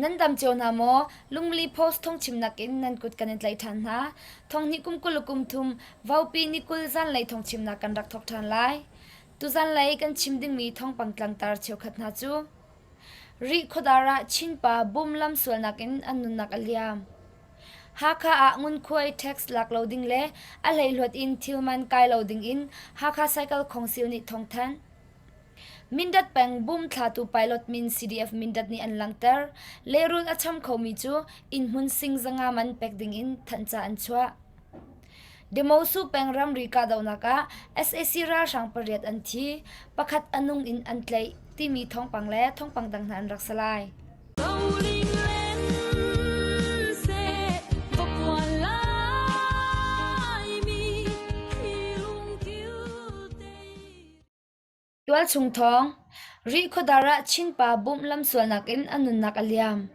Nan dam cio hna maw? Lungli Post thawngchimnak in nan kut kan in tlaih ṭhan hna. Thonghnih kum 20 le kum thum, Vaupi ni 20 zanlei thawngchimnak kan rak thawk ṭhan lai. Tuzanlei kan chim dingmi thawngpang tlangtar cheukhat hna cu Rih khuadar ah Chinpa bum lamsualnak in an nunnak a liam. Hakha ah ngunkhuai tax lak lo ding le a hleihluat in thilman kai lo ding in Hakha Cycle Council nih thawngthanh. Mindat peng bum thlatu pilot min CDF Mindat nih an langhter. Lehrul a cham khomi cu innhmun sing zanga man pek ding in thanhca an chuah. Demosu peng ramri kahdohnak ah sac ralhrang pariat an thi, pakhat a nung in an tlaih timi thawngpang le thawngpang dang hna an rak si lai. Tualchung thawng, Rihkhawdar ah Chinpa bawmh lamsualnak in a nunnak a liam.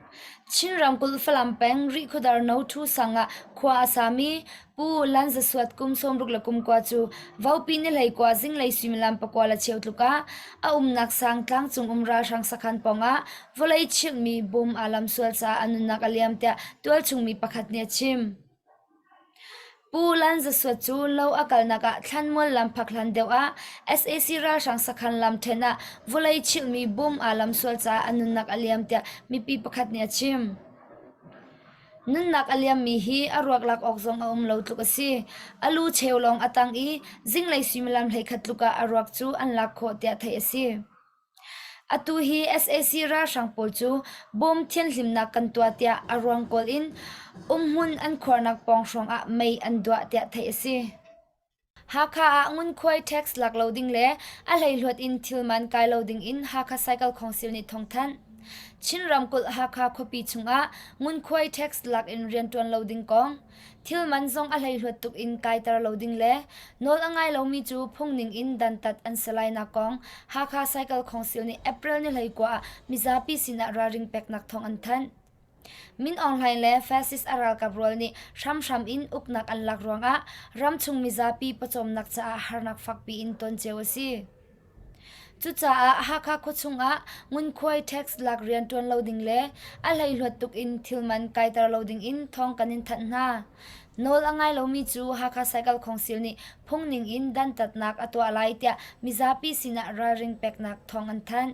Chin ramkulh Falam peng Rihkhawdar No. 2 sang ah khua a sami Pu Lan Za Suat kum 63 cu Vaupi ni hleikua zinglei suimilam pakua le cheu tluk ah a umnak sang tlangcung um ralhrang sakhan pawngah vawlei chilhmi bom aa lamsual caah a nunnak a liam tiah tualchungmi pakhat nih a chim. Pu Lan Za Suat cu lo a kalnak ah thlanmual lam phak hlan deuh ah sac ralhrang sakhan lam ṭhen ah vawlei chilhmi bom aa lamsual caah a nunnak a liam tiah mipi pakhat nih a chim. Nunnak a liammi hi a ruak lak awk zong a um lo tluk a si. A lu cheu lawng a tang i zinglei suimilam 11 tluk ah a ruak cu an lak khawh tiah theih a si. Atu hi sac ralhrang pawl cu bawm thianhlimnak kan tuah tiah a ruang kawl in umhmun an khuarnak pawng hrawng ah mei an duah tiah theih a si. Hakha ah ngunkhuai tax lak lo ding le a hleihluat in thilman kai lo ding in Hakha Cycle Council nih thawngthanh. Chin ramkulh Hakha khuapi chungah ngunkhuai tax lak in rianṭuan lo ding kong, Thil man zong a hleihluat tuk in kaiter lo ding le nawl a ngai lomi cu phungning in dantat an si lainak kong Hakha Cycle Council nih April ni 19 ah mizapi sinah ralring peknak thawng an thanh. Min Aung Hlaing le Fascist a ralkap rual nih hramhram in uknak an lak ruangah ramchung mizapi pawcawmnak caah harnak fakpi in ton cio a si. Cucaah Hakha khuachung ah ngunkhuai tax lak rianṭuan lo ding le a hleihluat tuk in thilman kaiter lo ding in thawng kan in thanh hna. Nawl a ngai lomi cu Hakha Cycle Council nih phungning in dantatnak a tuah lai tiah mizapi sinah ralring peknak thawng an thanh.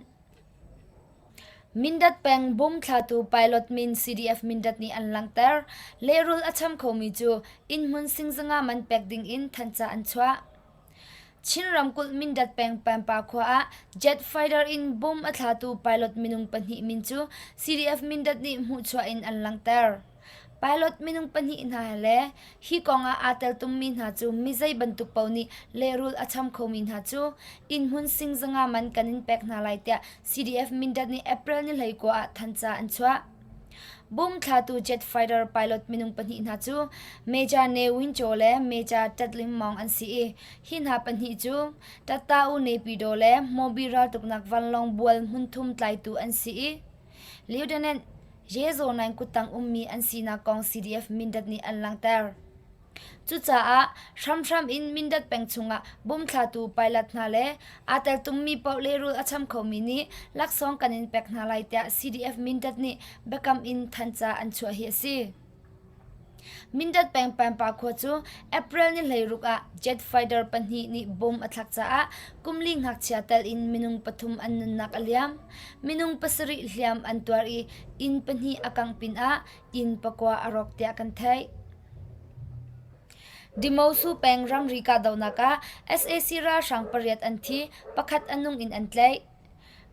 Mindat peng bom thlatu pilot min CDF Mindat nih an langhter. Lehrul a cham khomi cu innhmun singzanga man pek ding in thanhca an chuah. Chin ramkulh Mindat peng Pampa khua ah jet fighter in bomb a thlatu pilot minung pahnih min cu CDF Mindat nih hmuhchuah in an langhter. Pilot minung pahnih hna le hi kong ah aa teltummi hna cu mi zei bantuk paoh nih lehrul a cham khomi hna cu innhmun sing zanga man kan in pek hna lai tiah CDF Mindat nih April ni 19 ah thanhca an chuah. Bum thlatu jet fighter pilot minung pahnih hna cu Major Ne Win Kyaw le Major Tat Ling Maung an si i hi hna pahnih cu Tatta-U Naypyidaw le Hmawbi raltuknak vanlawng bual hmunthum tlaitu an si i Lieutenant Ye Zaw Naing kuttang ummi an sinak kong CDF Mindat nih an langhter. Cucaah hramhram in Mindat peng chungah bawmthlatu pilot hna le aa teltummi paoh lehrul a cham khomi nih laksawng kan in pek hna lai tiah CDF Mindat nih biakam in thanhca an chuah hi a si. Mindat peng Pampa khua cu April ni 16 ah jet fighter pahnih nih bom a thlak caah kumli ngakchia tel in minung pathum an nunnak a liam. Minung pasarih hliam an tuar i inn pahnih a kangh pinah inn pakua a rawk tiah kan theih. Demosu peng ramri kahdohnak ah sac ralhrang pariat an thi, pakhat a nung in an tlaih.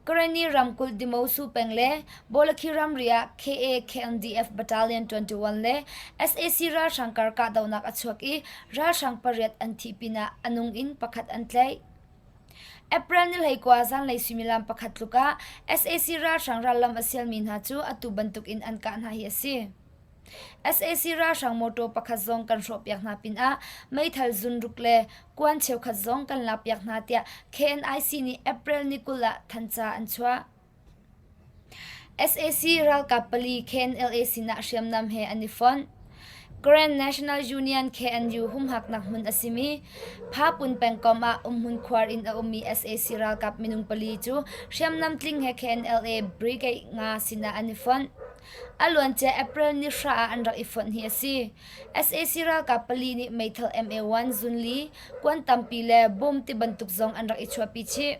Karenni ramkulh Demosu peng le Bawlakhi ramri ah KA-KNDF Battalion 21 le sac ralhrang kar kahdohnak a chuak i ralhrang pariat an thih pinah a nung in pakhat an tlaih. April ni 19 zanlei suimilam pakhat tluk ah sac ralhrang rallam a sialmi hna cu atu bantuk in an kah hna hi a si. Sac ralhrang mawtaw pakhat zong kan hrawhpiak hna pinah meithal zunruk le kuan cheukhat zong kan lakpiak hna tiah KNIC nih April ni 20 ah thanhca an chuah. Sac ralkap pali KNLA sinah hriamnam he an i fonh. Karen National Union KNU humhaknak hmun a simi Phapun pengkomh ah umhmun khuar in a ummi sac ralkap minung pali cu hriamnam tling he KNLA Brigade nga sinah an i fonh. A luancia April ni hra ah an rak i fonh hi a si. Sac ralkap pali nih meithal MA-1 zunli, kuan tampi le bom tibantuk zong an rak i chuahpi chih.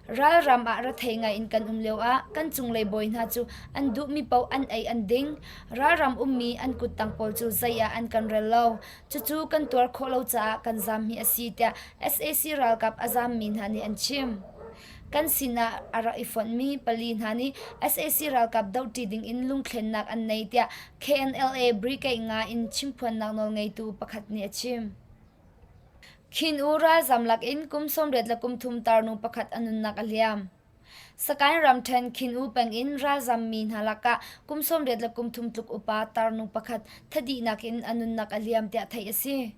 Ralram ah rethei ngai in kan um lioah kan cunglei bawi hna cu an duhmi paoh an ei an ding. Ralram ummi an kuttang pawl cu zei ah an kan rel lo. Cucu kan tuar khawh lo caah kan zaam hi a si tiah sac ralkap a zaammi hna nih an chim. Kan sinah a rak i fonhmi pali hna nih sac ralkap dohṭi dingin lungthlennak an nei tiah KNLA Brigade nga in chimphuannak nawlngeitu pakhat nih a chim. Khin U ralzam lakin kum 83 tarnu pakhat a nunnak a liam. Sakaing ramṭhen Khin U peng in ralzam mi hna lakah kum 83 tluk upa tarnu pakhat thadihnak in a nunnak a liam tiah theih a si.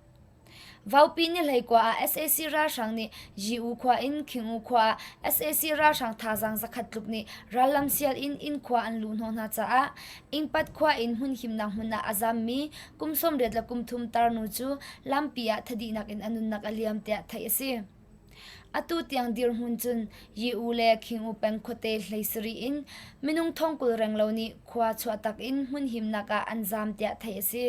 Vaupi ni hleikua ah sac ralhrang nih Yi-U khua in Khing-U khua ah sac ralhrang thazaang zakhat tluk nih rallam sial in inn khua an luhhnawh hna caah Ingpat khua in hmunhimnak hmun ah a zammi kum 83 tarnu cu lampi ah thadihnak in a nunnak a liam tiah theih a si. Atu tiang dirhmun cun Yi-U le Khing-U peng khuate hlei sarih in minung thong 20 renglo nih khua chuahtak in hmunhimnak ah an zam tiah theih a si.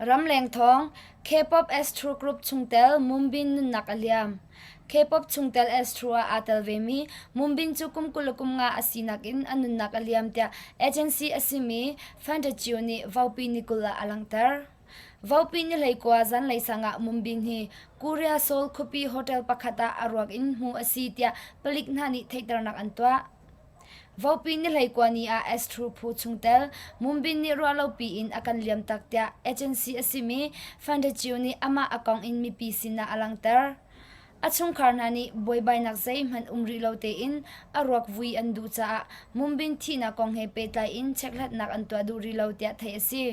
Ramleng thawng, K-pop Astro Group chungtel Moonbin nunnak a liam. K-pop chungtel Astro ah aa tel vemi Moonbin cu kum 25 a sinak in a nunnak a liam tiah agency a simi Fantagio nih Vaupi ni 20 ah a langhter. Vaupi ni 19 zanlei sang ah Moonbin hi Korea Seoul khuapi hotel pakhat ah a ruak in hmuh a si tiah palik hna nih theihternak an tuah. Vopi ni 19 ni ah Astro phu chungtel Mumbin nih ruahlopi in a kan liamtak tiah agency a simi Fantagio nih amah a kong in mipi sinah a langhter. A chungkhar hna nih buaibainak zeihmanh um rih lo tein a ruak vui an duh caah Mumbin thihnak kong he pehtlai in chekhlatnak an tuah duh rih lo tiah theih a si.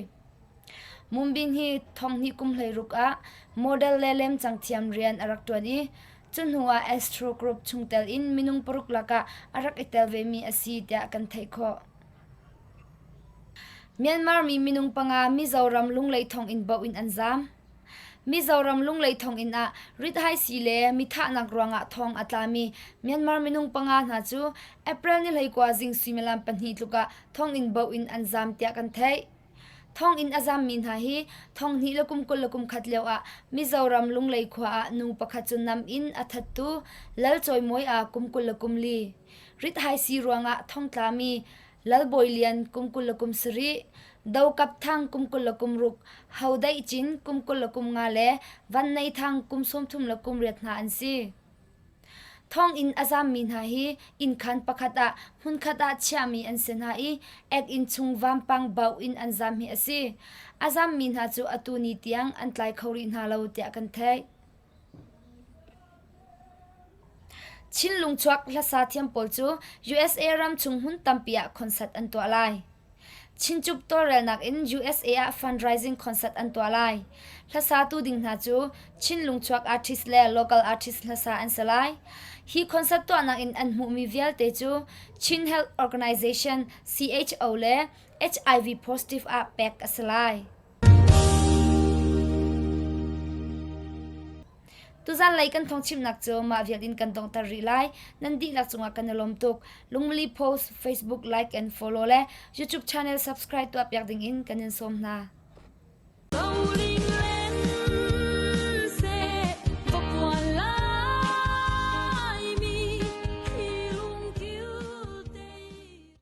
Mumbin hi thonghnih kum 16 ah model le lemcang thiam rian a rak ṭuan i cu hnu ah Astro Group chungtel in minung paruk lakah a rak i tel vemi a si tiah kan theih khawh. Myanmar mi minung panga Mizoram Lunglei thonginn baoh in an zaam. Mizoram Lunglei thonginn ah rithaisii le mithahnak ruangah thong a tlami Myanmar minung panga hna cu April ni 19 zing suimilam pahnih tluk ah thonginn baoh in an zaam tiah kan theih. Thonginn a zammi hna hi thonghnih le kum 21 lio ah Mizoram Lunglei khua ah nu pakhat cu nam in a thattu Lal Cawi Mawi ah kum 24, rithaisii ruangah thongtlami Lal Bawi Lian kum 27, Do Kap Thang kum 26, Ho Daih Cin kum 25 le Van Nei Thang kum 38 hna an si. Thonginn a zammi hna hi innkhan pakhat ah hmunkhat ah chiahmi an si hna i ek-inn chung vampang bauh in an zam hi a si. A zammi hna cu atu ni tiang an tlai kho rih hna lo tiah kan theih. Chinlung chuak hlasa thiam pawl cu USA ram chung hmun tampi ah concert an tuah lai. Chinchup tawlrelnak in USA ah fundraising concert an tuah lai. Hlasatu ding hna cu Chin lungchuak artist le local artist hlasa an si lai. Hi concert tuahnak in an hmuhmi vialte cu Chin Health Organization CHO le HIV positive ah pek a si lai. Tuzanlei kan thawngchimnak cu mah vial in kan donghter rih lai. Nan dihlak cungah kan i lawm tuk. Lungmili post, Facebook like and follow le YouTube channel subscribe tuahpiak ding in kan in sawm hna.